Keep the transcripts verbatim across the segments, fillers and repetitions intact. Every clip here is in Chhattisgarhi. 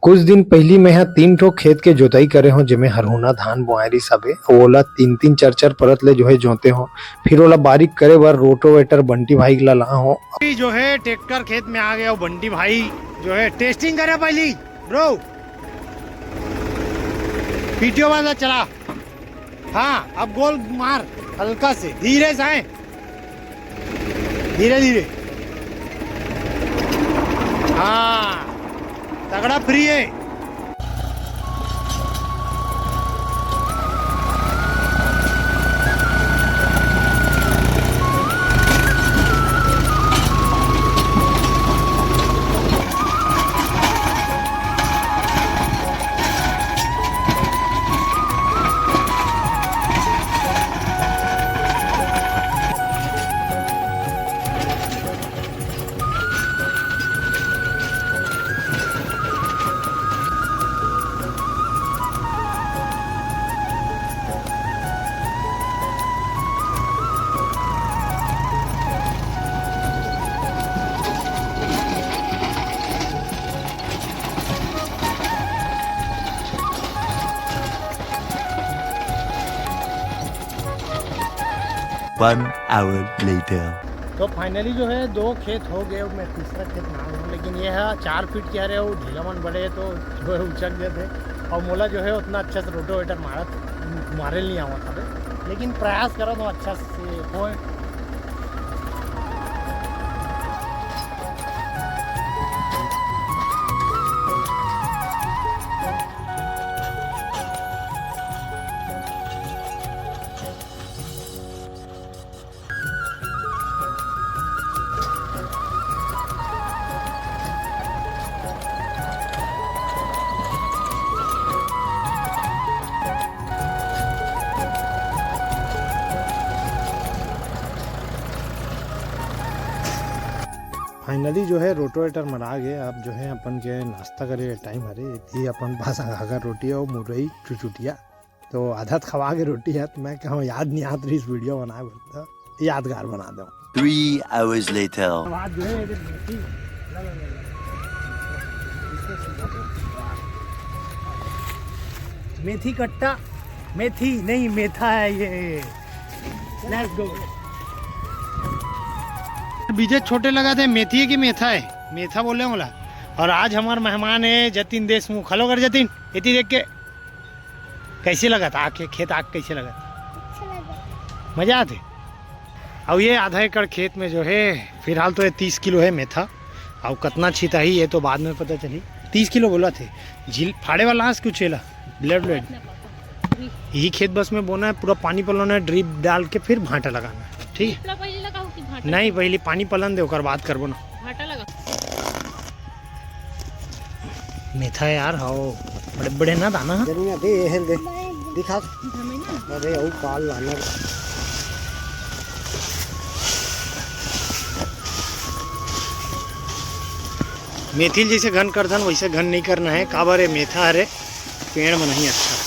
कुछ दिन पहिली मैं ह तीन ठो खेत के जोताई करे हों, जेमे हरहुना धान बोआए रिहिस हवे, अउ ओला तीन तीन चार चार परत ले जो है जोते हों। फिर ओला बारीक करे बर रोटोवेटर बंटी भाई ला लाए हों। अभी जो है ट्रैक्टर खेत में आ गया, बंटी भाई जो है टेस्टिंग करे पहली, ब्रो। पीटीओ वाला चला। हाँ, अब गोल मार, हल्का से, धीरे से आए, धीरे धीरे। हाँ, तगड़ा फ्री है। One hour later. तो फाइनली जो है दो खेत हो गए, मैं तीसरा खेत ना हूँ, लेकिन ये है चार फीट के, अरे वो ढीला मन बड़े तो जो है उचक जाते, और मोला जो है उतना अच्छा से रोटोवेटर मारत मारे नहीं आवत हवे, लेकिन प्रयास करो तो अच्छा से होए। फाइनली जो है रोटोवेटर मरा गए। अब जो है अपन के नाश्ता करे के टाइम हरे। ये अपन पास आगा रोटी और मुरई चुचुटिया, तो आधा खवा के रोटी है, तो मैं कहूँ याद नहीं आत रही इस वीडियो बनाए बर, तो यादगार बना दो। Three hours later. मेथी कट्टा, मेथी नहीं, मेथा है ये। Let's go. बीजे छोटे लगा थे, मेथी है कि मेथा है? मेथा बोले होला। और आज हमार मेहमान है जतिन देशमुख। हेलो कर जतिन, एती देख के। कैसे लगत आके खेत आके, कैसे लगत? अच्छा लगा। मजा आते। अब ये आधा एकड़ खेत में जो है, फिलहाल तो ये तीस किलो है मेथा। अब कितना छिता ही, ये तो बाद में पता चली। तीस किलो बोला थे। झील फाड़े वाला आज कुछ एला, ब्लेड ब्लेड। यही खेत बस में बोना है, पूरा पानी पलोना है, ड्रिप डाल के फिर भाटा लगाना है, ठीक है? इतना पहले लगाओ कि भाटा नहीं, पहले पानी पलन दे, ओकर बाद करबो ना। भाटा लगा। मेथा यार, हाओ, बड़े बड़े ना दाना, हाँ? जरूर ना दे, ये हेल दे। दिखा। अरे, अउ काल लाना। मेथी ल जैसे घन करथन, वैसे घन नहीं करना है। काबर, ये मेथा हरे, पेड़ में नहीं अच्छा।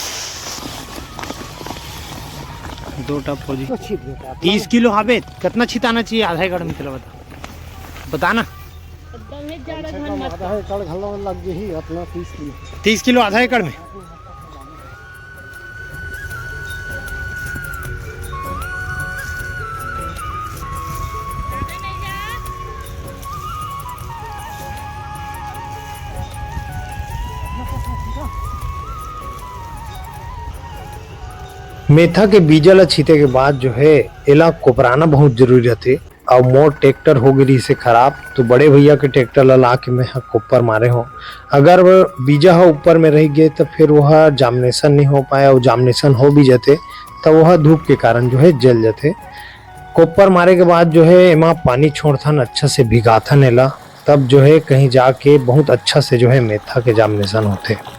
दो टप हो जी। तो छीट देता है। तीस किलो हाबे, कितना छिताना चाहिए आधा एकड़ में, चलो बता, बताना। एकदम ही ज्यादा कम से घन कम मत आधा कर। एकड़ घलो लग जही अपना तीस किलो। तीस किलो आधा एकड़ में। मेथा के बीजा ल छीते के बाद जो है, एला कोपराना बहुत जरूरी रथे। अउ मोर ट्रैक्टर हो गे रिहिसे खराब, तो बड़े भैया के ट्रैक्टर ला लाके मैं ह कोप्पर मारे हों। अगर वो बीजा ह ऊपर में रह गे, त फिर वो ह जामनेशन नहीं हो पाए, अउ जामनेशन हो भी जाते, त वो ह धूप के कारण जो है जल जाते। कोप्पर मारे के बाद जो है एमा पानी छोड़थन, अच्छा से भिगाथन एला, तब जो है कहीं जाके बहुत अच्छा से जो है मेथा के जामनेशन होते।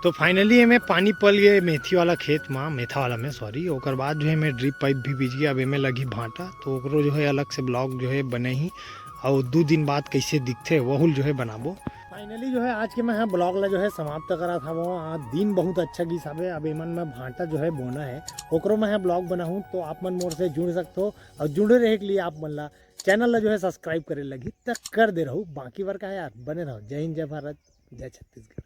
तो finally एमे पानी पल गए मेथी वाला खेत मा, मेथा वाला में, sorry। ओकर बाद जो है एमे drip pipe भी बिछ गया। अब एमे लगी भाटा, तो ओकरो जो है अलग से vlog जो है बने ही, और दू दिन बाद कैसे दिखथे वहुल जो है बनाबो। फाइनली जो है आज के मैं ह ब्लॉग ला जो है समाप्त करत हवं। आज दिन बहुत अच्छा गिस हवे। अब एमन में भांटा जो है बोना है, ओकरो मैं ह ब्लॉग बनाहूँ, तो आप मन मोर से जुड़ सकथो और जुड़े रहे के लिए आप मन ला चैनल ला जो है सब्सक्राइब करे लगही, तक कर दे रहू। बाकी बर का है यार, बने रहो। जय हिंद, जय भारत, जय छत्तीसगढ़।